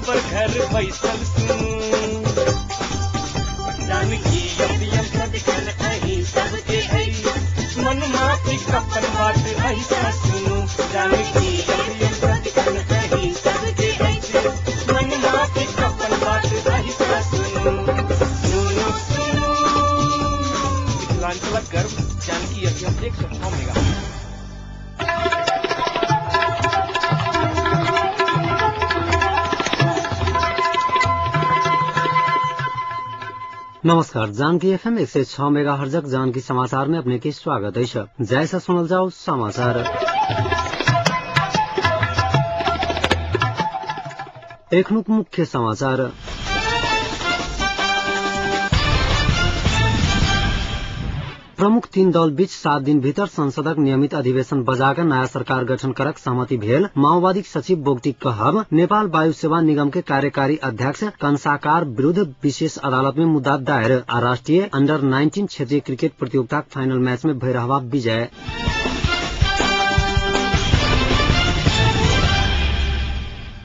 खबर घर बैसल सुनू। जानकी एफएम सदिखन अहीं सबके अछि, मन माफिक अपन बात अहीं सुनू। जानकी एफएम सदिखन अहीं सबके अछि, मन माफिक अपन बात अहीं सुनू। सुनू सुनू मिथिलांचलक गर्व जानकी एफएम 106 मेगा। नमस्कार, जानकी एफएम 106 मेगा हर्जक जानकी समाचार में अपने के स्वागत है। जैसा सुनल जाओ समाचार। एखनुक मुख्य समाचार। प्रमुख तीन दल बीच 7 दिन भीतर संसदक नियमित अधिवेशन बजाकर नयाँ सरकार गठन करक सहमति भेल माओवादी सचिव बोगटी कहब। नेपाल वायु सेवा निगम के कार्यकारी अध्यक्ष कंसाकार विरूद्ध विशेष अदालत में मुद्दा दायर। आ राष्ट्रीय अंडर 19 क्षेत्रीय क्रिकेट प्रतियोगिता फाइनल मैच में भैरहवा विजय।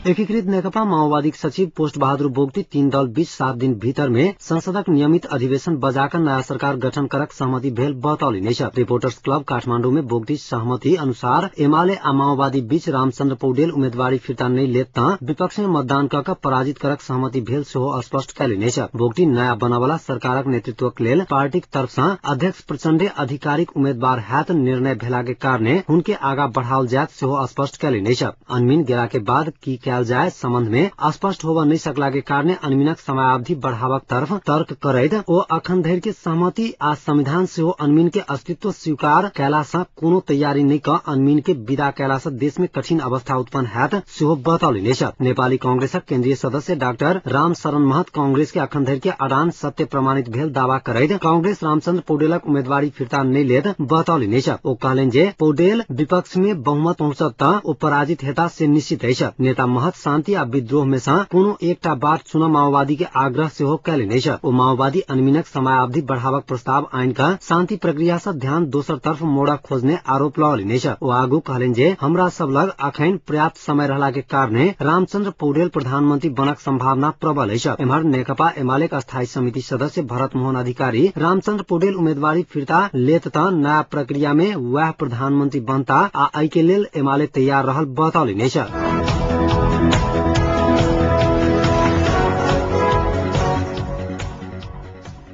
एकीकृत नेकपा माओवादी सचिव पोस्ट बहादुर बोगटी तीन दल बीच 7 दिन भीतर में संसदक नियमित अधिवेशन बजाकर नयाँ सरकार गठन करक सहमति भेल बतौलिने छ। रिपोर्टर्स क्लब काठमाडौँ में बोगटी सहमति अनुसार एमाले आ माओवादी बीच रामचन्द्र पौडेल उम्मेदवारी फिर्ता नै लेत त विपक्ष में मतदान कऽ पराजित करक सहमति भेल सेहो स्पष्ट कयलनि छ। बोगटी नयाँ बनवला सरकारक नेतृत्वक लेल पार्टीक तर्फ सँ अध्यक्ष प्रचण्डे आधिकारिक उम्मेदवार हैत निर्णय भेला के कारणे हुनके आगा बढ़ाओल जायत सेहो स्पष्ट कयलनि छ। अनमिन गेला के बाद की जाय सम्बन्ध में स्पष्ट होब नहीं सकला के कारण अनमिनक समयावधि बढ़ावक तरफ तर्क करैत ओ अखन धरि के सहमति आ संविधान सेहो अनमिन के अस्तित्व स्वीकार कयला सँ कोनो तैयारी नहि क अनमिन के विदा कयला सँ देश में कठिन अवस्था उत्पन्न हैत सेहो बतौलनि अछि। नेपाली कांग्रेसक केन्द्रीय सदस्य डाक्टर राम शरण महत कांग्रेस के अखन धरि के अडान सत्य प्रमाणित भेल दावा करैत कांग्रेस रामचन्द्र पौडेलक उम्मेदवारी फिर्ता नहि लेत बतौलनि अछि। ओ कहलनि जे पौडेल विपक्ष में बहुमत पहुंचत त ओ पराजित हेता से निश्चित अछि। नेता महत शांति आ विद्रोह में सँ कोनो एकटा बाट चुन माओवादी के आग्रह सेहो कयलनि अछि। ओ माओवादी अनमिनक समयावधि बढ़ावक प्रस्ताव आनि कऽ शांति प्रक्रिया सँ ध्यान दोसर तरफ मोड़क खोजने आरोप लगौलनि अछि। ओ आगू कहलनि जे हमरा सब लग अखन पर्याप्त समय रहला के कारणे रामचन्द्र पौडेल प्रधानमंत्री बनक संभावना प्रबल अछि। एम्हर नेकपा एमाले स्थायी समिति सदस्य भरत मोहन अधिकारी रामचन्द्र पौडेल उम्मेदवारी फिर्ता लेत त नयाँ प्रक्रिया में वएह प्रधानमंत्री बनता आ एहि के लेल एमाले तैयार रहल बतौलनि अछि।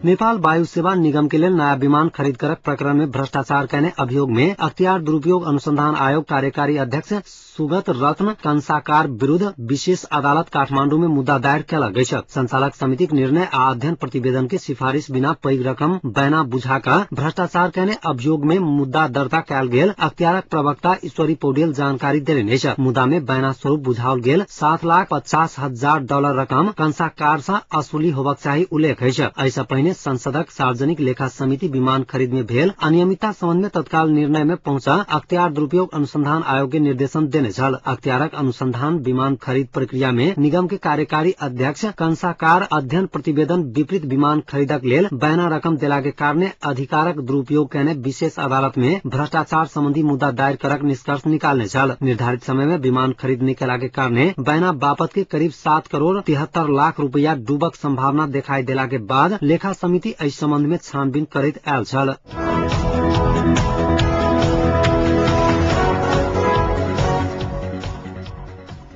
नेपाल वायु सेवा निगम के लेल नयाँ विमान खरीद करक प्रकरण में भ्रष्टाचार कयने अभियोग में अख्तियार दुरूपयोग अनुसंधान आयोग कार्यकारी अध्यक्ष सुगत रत्न कंसाकार विरूद्ध विशेष अदालत काठमांडू में मुद्दा दायर कयलक अछि। संचालक समितिक निर्णय आ अध्ययन प्रतिवेदन के सिफारिश बिना पैघ रकम बैना बुझा कऽ भ्रष्टाचार कयने अभियोग में मुद्दा दर्ता कयल गेल अख्तियारक प्रवक्ता ईश्वरी पौडेल जानकारी देलनि अछि। मुद्दा में बैना स्वरूप बुझाओल गेल $7,50,000 रकम कंसाकार सँ असुली होबक चाही उल्लेख अछि। एहि पहिने संसदक सार्वजनिक लेखा समिति विमान खरीद में भेल अनियमितता संबंध में तत्काल निर्णय में पहुंचा अख्तियार दुरूपयोग अनुसंधान आयोग के निर्देशन देने छल। अख्तियारक अनुसंधान विमान खरीद प्रक्रिया में निगम के कार्यकारी अध्यक्ष कंसाकार अध्ययन प्रतिवेदन विपरीत विमान खरीदक लेल बैना रकम देला के कारणे अधिकारक दुरूपयोग कयने विशेष अदालत में भ्रष्टाचार संबंधी मुद्दा दायर करक निष्कर्ष निकालने छल। निर्धारित समय में विमान खरीद नहि कयला के कारणे बैना बापत के करीब 7 करोड़ 73 लाख रुपया डूबक संभावना देखाई देला के बाद लेखा समिति एहि सम्बन्ध में छानबीन करैत आयल छल।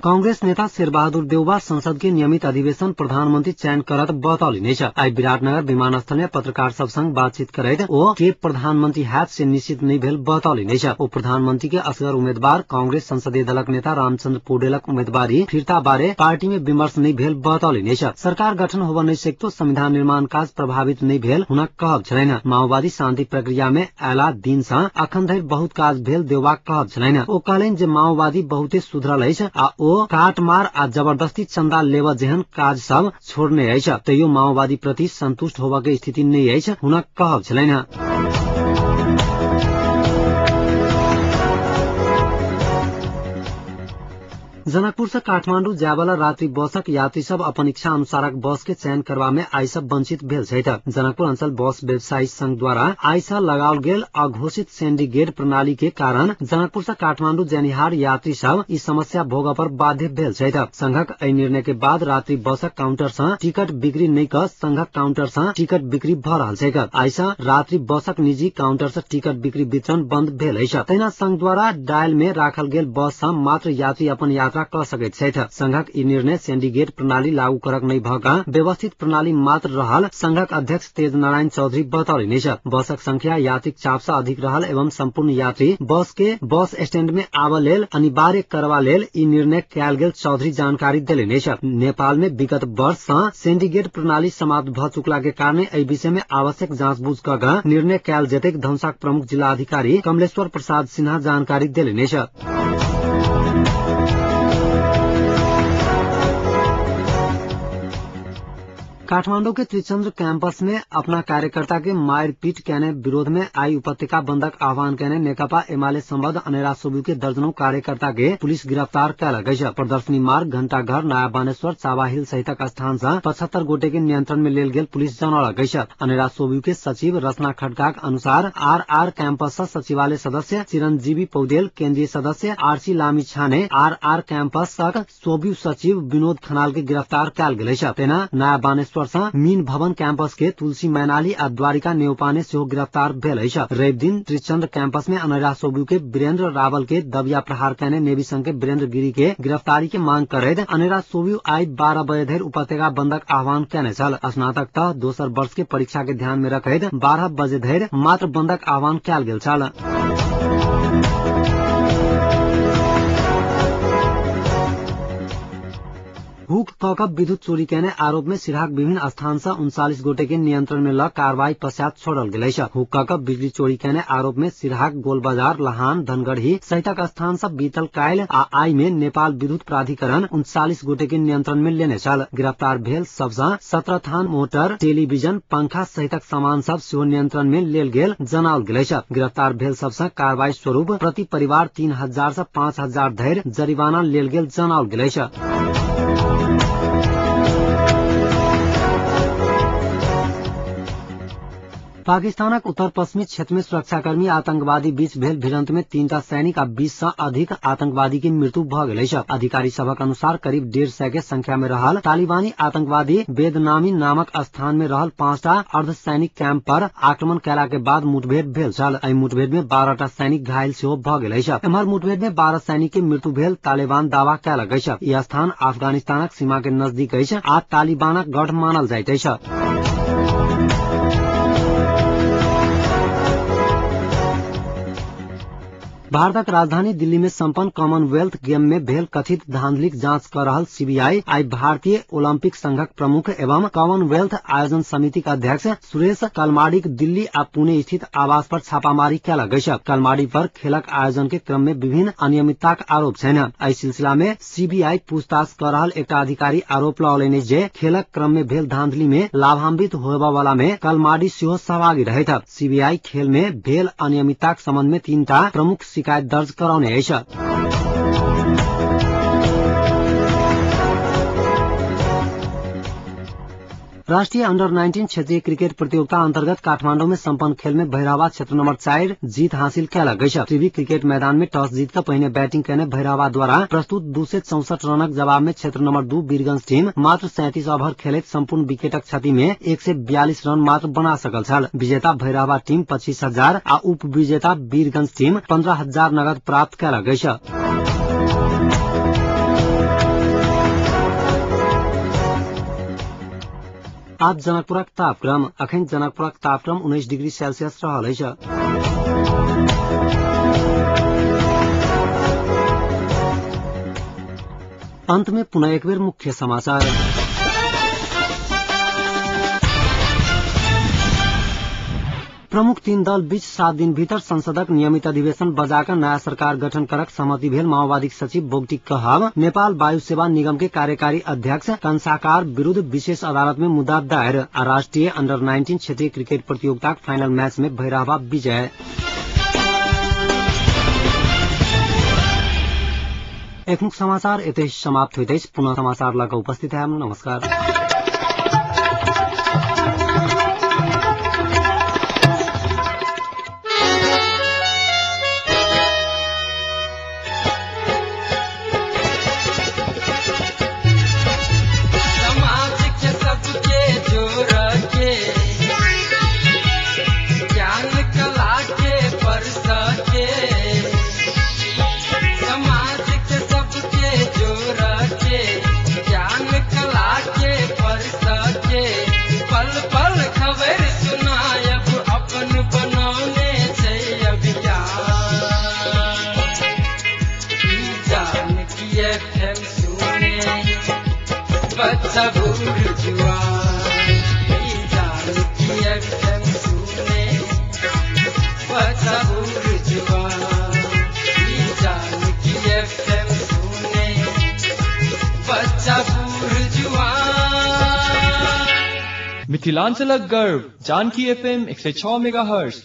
कांग्रेस नेता शेरबहादुर देउवा संसद के नियमित अधिवेशन प्रधानमंत्री चयन करत बतौलनि अछि। आइ विराटनगर विमानस्थल में पत्रकार सब संग बातचीत करैत ओ के प्रधानमंत्री हैत से निश्चित नहि भेल बतौलनि अछि। ओ प्रधानमंत्री के असगर उम्मेदवार कांग्रेस संसदीय दलक नेता रामचन्द्र पौडेलक उम्मेदवारी फिर्ता बारे पार्टी में विमर्श नहि भेल बतौलनि अछि। सरकार गठन होब नहि सकतो संविधान निर्माण काज प्रभावित नहि भेल हुनक कहब छलनि। माओवादी शांति प्रक्रिया में अयला दिन सँ अखन धरि बहुत काज भेल देउवाक कहब छलनि। ओ कहलनि जे माओवादी बहुते सुधरल अछि आ ओ काटमार आ जबरदस्ती चंदा लेब जेहन काज सब छोड़ने अछि, तैयो माओवादी प्रति संतुष्ट होबऽ के स्थिति नहि अछि हुनक कहब छलनि। जनकपुर से काठमांडू जायवाला रात्रि बसक यात्री सब अपन इच्छा अनुसारक बस के चयन करबा में आइ सब वंचित भेल छथि। जनकपुर अंचल बस व्यवसायी संघ द्वारा आइ से लगाओल गेल अघोषित सिंडिकेट प्रणाली के कारण जनकपुर से काठमांडू जनिहार यात्री सब ई समस्या भोग पर बाध्य भेल छथि। संघक एहि निर्णय के बाद रात्रि बसक काउंटर से टिकट बिक्री नहि क संघक काउंटर से टिकट बिक्री भ रहल छैक। आइ से रात्रि बसक निजी काउंटर से टिकट बिक्री वितरण बंद भेल अछि। तहिना संघ द्वारा डायल में राखल गेल बस से मात्र यात्री अपन यात्रा क सकैत छथि। संघक ई निर्णय सिंडिकेट प्रणाली लागू करक नहि भ क व्यवस्थित प्रणाली मात्र रहल संघक अध्यक्ष तेज नारायण चौधरी बतौलनि अछि। बसक संख्या यात्रीक चाप से अधिक रहल एवं संपूर्ण यात्री बस के बस स्टैंड में आबऽ लेल अनिवार्य करबा लेल ई निर्णय कयल गेल चौधरी जानकारी देलनि अछि। नेपाल में विगत वर्ष से सिंडिकेट प्रणाली समाप्त भ चुकला के कारण एहि विषय में आवश्यक जांच बूझ क निर्णय कयल जेतैक धनुषाक प्रमुख जिलाधिकारी कमलेश्वर प्रसाद सिन्हा जानकारी देलनि अछि। काठमांडू के त्रिचंद्र कैंपस में अपना कार्यकर्ता के मारपीट केने विरोध में आई उपत्यका बंदक आह्वान केने नेकपा एमाले संबद्ध अनेरा सोबू के दर्जनों कार्यकर्ता के पुलिस गिरफ्तार कयलक अछि। प्रदर्शनी मार्ग, घंटाघर, नया बानेश्वर, चावाहिल सहितक स्थान से 75 गोटे के नियंत्रण में लेल गेल पुलिस जनौलक अछि। अनेरा सोबू के सचिव रचना खड़काक अनुसार आर आर कैंपस से सचिवालय सदस्य चिरंजीवी पौडेल, केन्द्रीय सदस्य आरसी लामी छाने, आर आर कैंपस सोबू सचिव विनोद खनाल के गिरफ्तार कयल गेल अछि। तेना नया बानेश्वर मीन भवन कैंपस के तुलसी मैनाली आ द्वारिका नेउपाने सेहो गिरफ्तार भेल अछि। रवि दिन त्रिचंद्र कैंपस में अनेरा सोबू के वीरेंद्र रावल के दबिया प्रहार केने नेवी संघ के वीरेंद्र गिरी के गिरफ्तारी के मांग करैत अनेरा सोबू आइ 12 बजे धरि उपत्यका बंदक आह्वान केने छल। स्नातक तह दोसर वर्ष के परीक्षा के ध्यान में रखैत 12 बजे धरि मात्र बंदक आह्वान कयल गेल छल। हुक क विद्युत चोरी केने आरोप में सिरहाक विभिन्न स्थान से 39 गोटे के नियंत्रण में ल कार्रवाई पश्चात छोड़ल गेल अछि। हुक क बिजली चोरी केने आरोप में सिरहाक गोल बाजार, लहान, धनगढ़ी सहितक स्थान से बीतल काल्हि आ आइ में नेपाल विद्युत प्राधिकरण 39 गोटे के नियंत्रण में लेने छल। गिरफ्तार भेल सबसँ 17 थान मोटर, टेलीविजन, पंखा सहितक सामान सब सेहो नियंत्रण में लेल गेल जनाओल गेल अछि। गिरफ्तार भेल सबसँ कार्रवाई स्वरूप प्रति परिवार 3000 से 5000 धरि जरिमाना लेल गेल जनाओल गेल अछि। पाकिस्तानक उत्तर पश्चिमी क्षेत्र में सुरक्षाकर्मी आतंकवादी बीच भेल भिड़ंत में 3टा सैनिक आ 20 से अधिक आतंकवादी के मृत्यु भ गेल अछि। अधिकारी सभक अनुसार करीब 150 के संख्या में रहल तालिबानी आतंकवादी बेदनामी नामक स्थान में रहल 5टा अर्धसैनिक कैंप पर आक्रमण कयला के बाद मुठभेड़ भेल छल। एहि मुठभेड़ में 12टा सैनिक घायल सेहो भ गेल अछि। एम्हर मुठभेड़ में 12 सैनिक के मृत्यु भेल तालिबान दावा कयलक अछि। ई स्थान अफगानिस्तानक सीमा के नजदीक अछि आ तालिबानक गढ़ मानल जाइत अछि। भारतक राजधानी दिल्ली में संपन्न कॉमनवेल्थ गेम में भेल कथित धांधलीक जांच कर रहल सीबीआई आई भारतीय ओलंपिक संघक प्रमुख एवं कॉमनवेल्थ आयोजन समितिक अध्यक्ष सुरेश कलमाड़ीक दिल्ली आ पुणे स्थित आवास पर छापामारी कयलक अछि। कलमाड़ी पर खेलक आयोजन के क्रम में विभिन्न अनियमितताक आरोप छनि। एहि सिलसिला में सीबीआई पूछताछ कर रहल एकटा अधिकारी आरोप लगौलनि जे खेलक क्रम में भेल धांधली में लाभान्वित होबय वाला में कलमाड़ी सेहो सहभागी रहैत। सीबीआई खेल में भेल अनियमितताक संबंध में 3टा प्रमुख शिकायत दर्ज कराउने अछि। राष्ट्रीय अंडर 19 क्षेत्रीय क्रिकेट प्रतियोगिता अंतर्गत काठमांडू में संपन्न खेल में भैरहवा क्षेत्र नंबर 4 जीत हासिल कयलक अछि। त्रिवी क्रिकेट मैदान में टॉस जीत क पहिने बैटिंग केने भैरहवा द्वारा प्रस्तुत 264 रनक जवाब में क्षेत्र नंबर 2 वीरगंज टीम मात्र 37 ओवर खेलैत संपूर्ण विकेटक क्षति में 142 रन मात्र बना सकल छल। विजेता भैरहवा टीम 25,000 आ उप विजेता वीरगंज टीम 15,000 नगद प्राप्त कयलक अछि। आज जनकपुरक तापक्रम। अखन जनकपुरक तापक्रम 19 डिग्री सेल्सियस रहल अछि। अंत में पुनः एक बेर मुख्य समाचार। प्रमुख 3 दल बीच 7 दिन भीतर संसदक नियमित अधिवेशन बजाकर नया सरकार गठन करक सहमति भेल माओवादी सचिव बोगटी कहब। नेपाल वायु सेवा निगम के कार्यकारी अध्यक्ष कंसाकार विरूद्ध विशेष अदालत में मुद्दा दायर। आ राष्ट्रीय अंडर 19 क्षेत्रीय क्रिकेट प्रतियोगिता फाइनल मैच में भैरहवा विजय। एखनुक समाचार एतै समाप्त होइत अछि। पुनः समाचार लऽ कऽ उपस्थित हैब। नमस्कार। समाज के सबके जोड़ के ज्ञान कला के परस के, समाज के सबके जोड़ के ज्ञान कला के परस के, पल पल खबर सुनायब अपन बनौने छै अभियान। ई जानकी एफएम सुने बच्चा बूढ़ जुआन, ई जानकी एफएम सुने बच्चा बूढ़ जुआन, ई जानकी एफएम सुने बच्चा बूढ़ जुआन। मिथिलांचलक गर्व जानकी एफएम 106 मेगाहर्ट्ज।